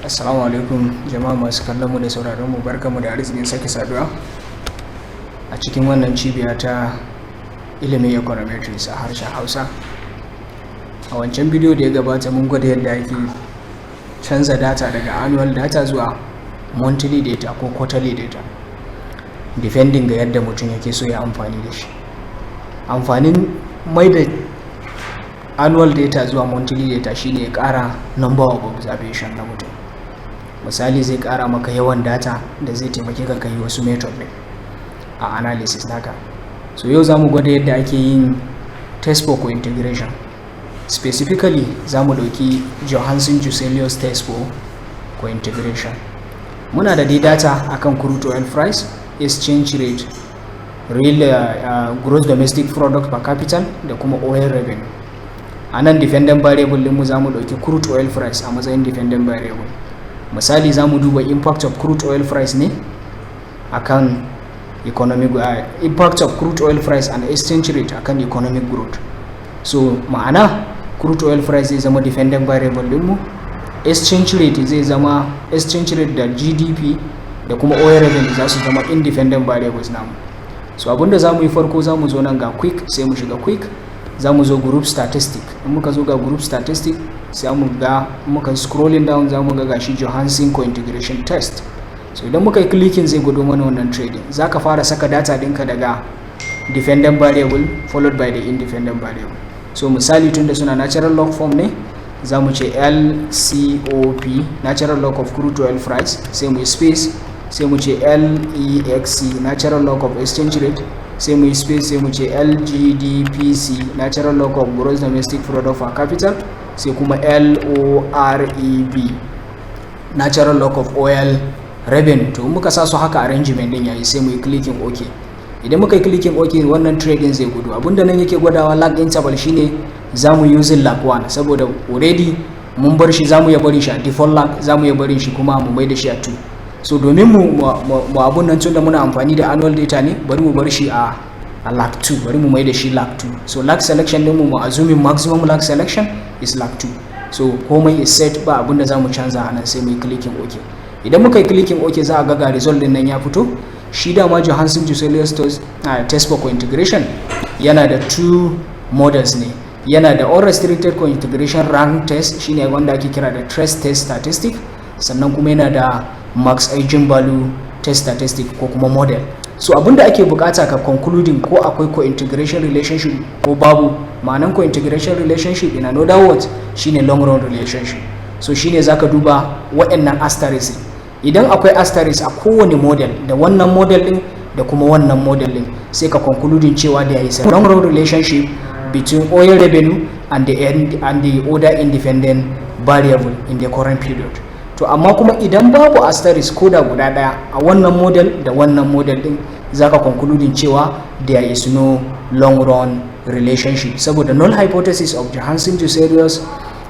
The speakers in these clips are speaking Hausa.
Assalamu alaikum jama'a masu kallon mu da sauraron mu, barkamu da arzikin sake saduwa a cikin wannan cibiya ta ilimin econometrics a harshen Hausa. A wancan bidiyo da ya gabata, mun gwada yadda ake canza data daga annual data zuwa monthly data ko quarterly data, depending ga yadda mutum yake so ya amfani da shi. Amfanin mai da annual data zuwa monthly data shine ya ƙara number of observation na mutum. Misali, zai ƙara maka yawan data da zai taimake ka kai wasu method ne a analysis naka. So yau za mu gwada yadda ake yin test for cointegration. Specifically, za mu ɗauki Johansen Juselius test for cointegration. Muna da dai data akan crude oil price, exchange rate, real gross domestic product per capital da kuma oil revenue. A nan dependent variable ɗinmu, za mu ɗauki crude oil price a matsayin dependent variable. Misali, za mu duba impact of crude oil price ne akan economic impact of crude oil price and exchange rate akan economic growth. So ma'ana, crude oil price zai zama dependent variable dinmu, exchange rate zai zama exchange rate da GDP da kuma oil revenue za su zama independent variables namu. So abinda za mu yi farko, za mu zo nan ga quick, sai mu shiga quick, za mu zo group statistic. In muka zo ga group statistic, sai mu ga muka scrolling down, za mu ga gashi Johansen cointegration test. So idan muka yi clicking, zai gudu mana wannan tray din. Za ka fara saka data ɗinka daga dependent variable followed by the independent variable. So misali, tunda suna natural log form ne, za mu ce LCOP, natural log of crude oil price, sai mu yi space, sai mu ce LEXC, natural log of exchange rate, sai mu yi space, sai mu ce LGDPC, natural log of gross domestic product per capital, sai kuma LOREV, natural log of oil revenue. To muka sa su haka, arrangement din yayi, sai mu yi clicking OK. Idan muka yi clicking OK, wannan tray din zai gudu. Abinda nan yake gwadawa lag interval shine za mu using lag 1, saboda already mun bar shi. Za mu iya barin shi a default lag, za mu iya barin shi kuma mu mai da shi a 2. So domin mu abun nan, tunda muna amfani da annual data ne, bari mu bar shi a lag 2, bari mu mai da shi lag 2. So lag selection din mu, mu assuming maximum lag selection is lag 2. So komai is set, ba abun da za mu canza a nan, sai mu yi clicking OK. Idan muka yi clicking OK, za a ga ga result din nan ya fito. Shi dama Johansen Juselius test for cointegration yana da two models ne. Yana da unrestricted cointegration rank test, shine wanda ake kira da trace test statistic, sannan kuma yana da max eigenvalue test statistic ko kuma model. So abinda ake bukata ka concluding ko akwai cointegration relationship ko babu. Ma'anan cointegration relationship, in another words, shine long run relationship. So shine zaka duba waɗannan asterisk. Idan akwai asterisk a kowane model, da wannan model din da kuma wannan model din, sai ka concluding cewa there is a long run relationship between oil revenue and the other independent variable in the current period. To amma kuma idan babu asterisk ko da guda daya a wannan model da wannan model din, zaka concluding cewa there is no long run relationship, saboda null hypothesis of Johansen Juselius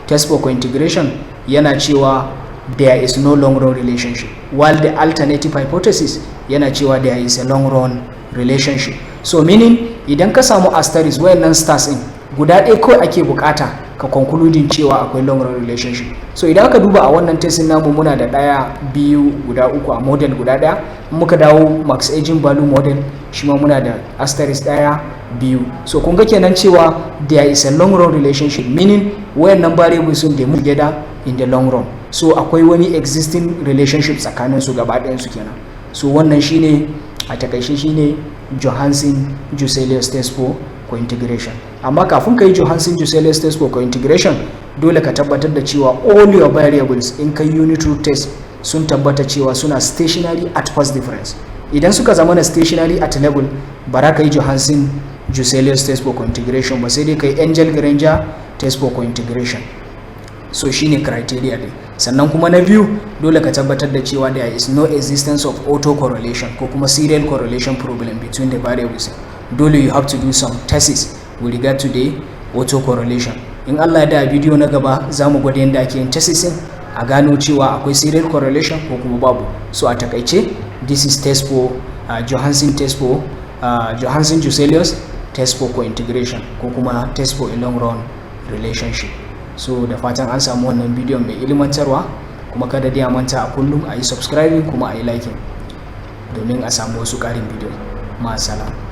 test for cointegration yana cewa there is no long run relationship, while the alternative hypothesis yana cewa there is a long run relationship. So meaning, idan ka samu asterisk, wayannan stars din guda ɗaya kawai ake bukata ka concluding cewa akwai long run relationship. So idan aka duba a wannan testing namu, muna da ɗaya, biyu, guda uku a model guda ɗaya. In muka dawo max eigenvalue model, shi ma muna da asterisk ɗaya, biyu. So kun ga kenan cewa there is a long run relationship, meaning wayannan variables sun they move together in the long run. So akwai wani existing relationship tsakanin su gaba ɗayan su kenan. So wannan shine a takaice shine Johansen Juselius test for cointegration. Amma kafin ka yi Johansen Juselius test for cointegration, dole ka tabbatar da cewa all your variables, in kai unit root test, sun tabbata cewa suna stationary at first difference. Idan suka zama na stationary at level, ba za ka yi Johansen Juselius test for cointegration ba, sai dai ka yi Engle Granger test for cointegration. So shine criteria din. Sannan kuma na biyu, dole ka tabbatar da cewa there is no existence of autocorrelation ko kuma serial correlation problem between the variables. Dole you have to do some tests with regard to the autocorrelation. In Allah ya da, bidiyo na gaba za mu gwada yadda ake yin tests a gano cewa akwai serial correlation ko kuma babu. So a takaice, this is test for Johansen test for Johansen Juselius test for cointegration ko kuma test for a long run relationship. So da fatan an samu wannan bidiyon mai ilimantarwa. Kuma kada dai a manta, a kullum a yi subscribing kuma a yi liking domin a samu wasu ƙarin bidiyo. Ma'assalam.